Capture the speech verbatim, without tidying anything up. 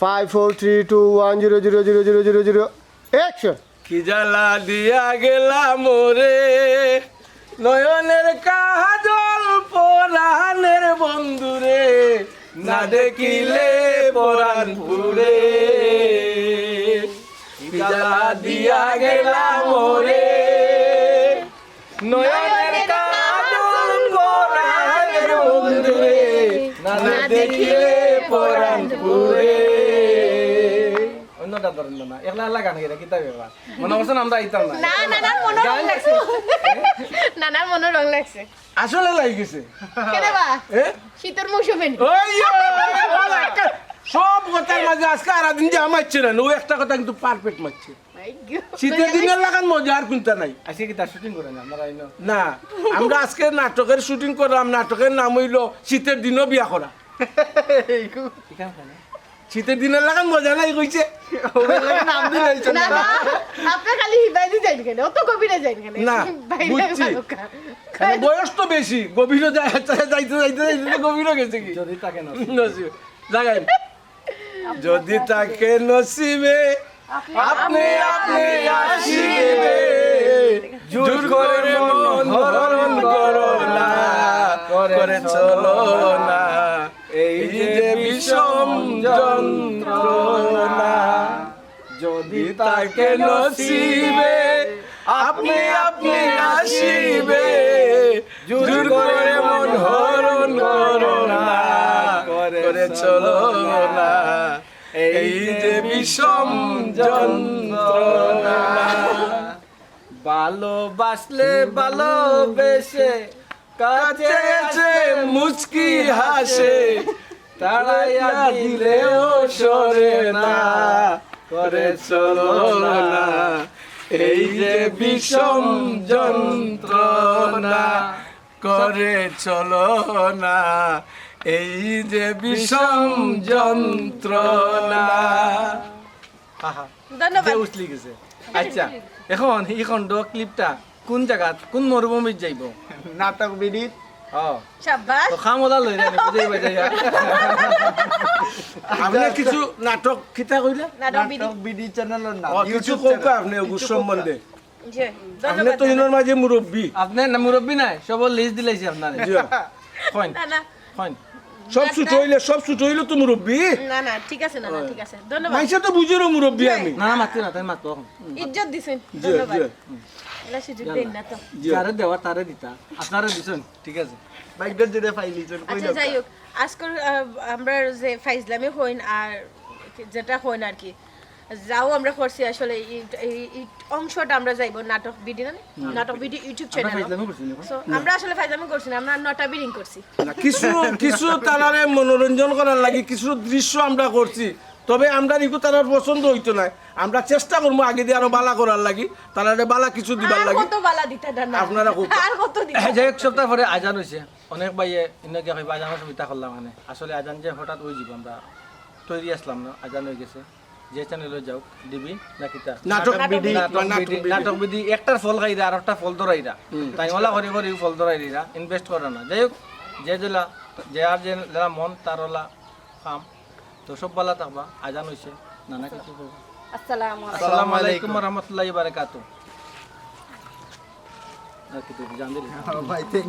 Five, four, three, two, one, zero, zero, zero, zero, zero, zero. Action. কি জ্বালা দিয়া গেলা মোরে, নয়নের কাজল পরাণের বন্ধুরে, না দেখিলে পরাণ পুরে। কি জ্বালা দিয়া গেলা মোরে, নয়নের কাজল পরাণের বন্ধুরে, না দেখিলে পরাণ পুরে। অন্যটা ধরেন না, না। একলা একলা গান গাইরা কিতা ব্যাপার? মনে করছেন আমরা আইতাম না? না, নানার মনো রং লাগছে। নানার মনো রং লাগছে। আসলে লাগি গেছে। কেনে বা? এ? শীতর মৌসুমে নি? ওই, ওই, ওই, ওই, একটা সব কথার মাঝে আজকে আর দিন যে মারছে না, ও একটা কথা কিন্তু perfect মারছে। My God। শীতর দিনর লাখান মজা আর কুনটা নাই। আজকে কিতা shooting করেন আপনারা? না, আমরা আজকে নাটকের shooting করলাম, নাটকের নাম অইলো শীতর দিনও বিয়া করা। শীতর দিনর লাখান মজা নাই কইছে। নাম দিলাইছে না, না। না, আপনি খালি হিবাইদি যাইন কেনে? অত গভীরে যাইন কেনে? না, বাইরে বুঝছি। ভালো কা-, মানে বয়স তো বেশি, গভীরে যায়, যাইতে, যাইতে, যাইতে তো গভীরে গেছে কি? যদি থাকে নসিবে। নসিবে। জাগাইন। যদি থাকে নসিবে, আপনি, আপনি আসিবে। জোর করে মন হরণ করো না, করে চলো না। এই যে বিষম যন্ত্রণা, যদি থাকে নসিবে, আপনি, আপনি আসিবে। জোর করে মন হরণ করো না, করে চলো না। এই যে বিষম যন্ত্রণা। ভালোবাসলে ভালোবেসে, কাছে এসে মুচকি হাসে, তাড়াইয়া দিলেও সরে না, করে চলো না। এই যে বিষম যন্ত্রণা, করে চলো না। এই যে বিষম যন্ত্রণা। আহা, ধন্যবাদ। যে উছলি গেছে। আচ্ছা, এখন এই খণ্ড clipটা কোন জাগাত, কোন মরুভূমিত যাইবো? নাটক বিডিত। ও। সাব্বাস। তো খামোলা লই জানি, বুঝাই বাজাই আর। আপনি কিছু নাটক কিতা কইলা? নাটক বিডি। নাটক বিডি channelর নাম। ও, কিছু YouTube কউক্কা channel। আপনি ওগুর সম্বন্ধে। জি, আপনি ধন্যবাদ তো দাদা। ইনোর মাঝে মুরব্বি। আপনি না মুরব্বি নাই, সব list দিলাইছি আপনারে। জি। কইন। না, না। কইন। সব ছোট অইলে, সব ছোট অইলে তো মুরব্বি। না, না, ঠিক আছে, না, না, ঠিক আছে। ধন্যবাদ। মাইনষে তো বুঝেরও মুরব্বি জি। আমি। না, না, মাততে না, তাই মাততো এখন। ইজ্জত দিছেন। জি, ধন্যবাদ। জি। এলা সুযোগ দেন না তো। জি। যারে দেওয়া তারে দিতা, আপনারে দিছেন, ঠিক আছে। ভাগ্যর জোরে পাইলিছেন, কই আচ্ছা, দরকার? যাই হোক, আজকের, আহ, আমরা যে ফাইজলামি হইন আর যেটা হইন আর কি, যাও আমরা করছি আসলে এই, এই, এই অংশটা আমরা যাইবো নাটক বিডি না? হুম। নাটক বিডি YouTube আমরা channel। ফাইজলামি করছি না এখন? So, না। আমরা আসলে ফাইজলামি করছি না, আমরা নটা বিডিং করছি। না, কিছু, কিছু তারারে মনোরঞ্জন করার লাগি কিছু দৃশ্য আমরা করছি, তবে আমরা ইগু তারার পছন্দ অইতো নায়। আমরা চেষ্টা করমু আগে দি আরো বালা করার লাগি, তারারে বালা কিছু দিবার আর লাগি। কত বালা দিতা না? আপনারা কত? আর কত দিতা? যাই হোক, সপ্তাহ পরে আজান অইছে, অনেক ভাইয়ে ইনো গিয়া কইবা আজান অসুবিধা করলাম মানে। আসলে আজান যে হঠাৎ অই যিবো, আমরা তৈরি আসলাম না, আজান অই গেছে। যে channelও যাও, ডিবি না কিতা? নাটক নাটক বিডি, বিডি। নাটক নাটক বিডি, বিডি। নাটক বিডি, একটার ফল খাইরা আর একটা ফল ধরাইরা। হুম। তাই ওলা করি করি ফল ধরাইরা, invest করা না। যাই হোক, যে যেলা, যে আর যে যেলা মন তার ওলা কাম। তো সব বালা থাকবা, আজান অইছে, নানা কিছু কইবা। আসসালামু আলাইকুম। আসসালামু আলাইকুম ওয়া রাহমাতুল্লাহি ওয়া বারাকাতুহু। আর কি তুই জান দিলি? ভাই, thank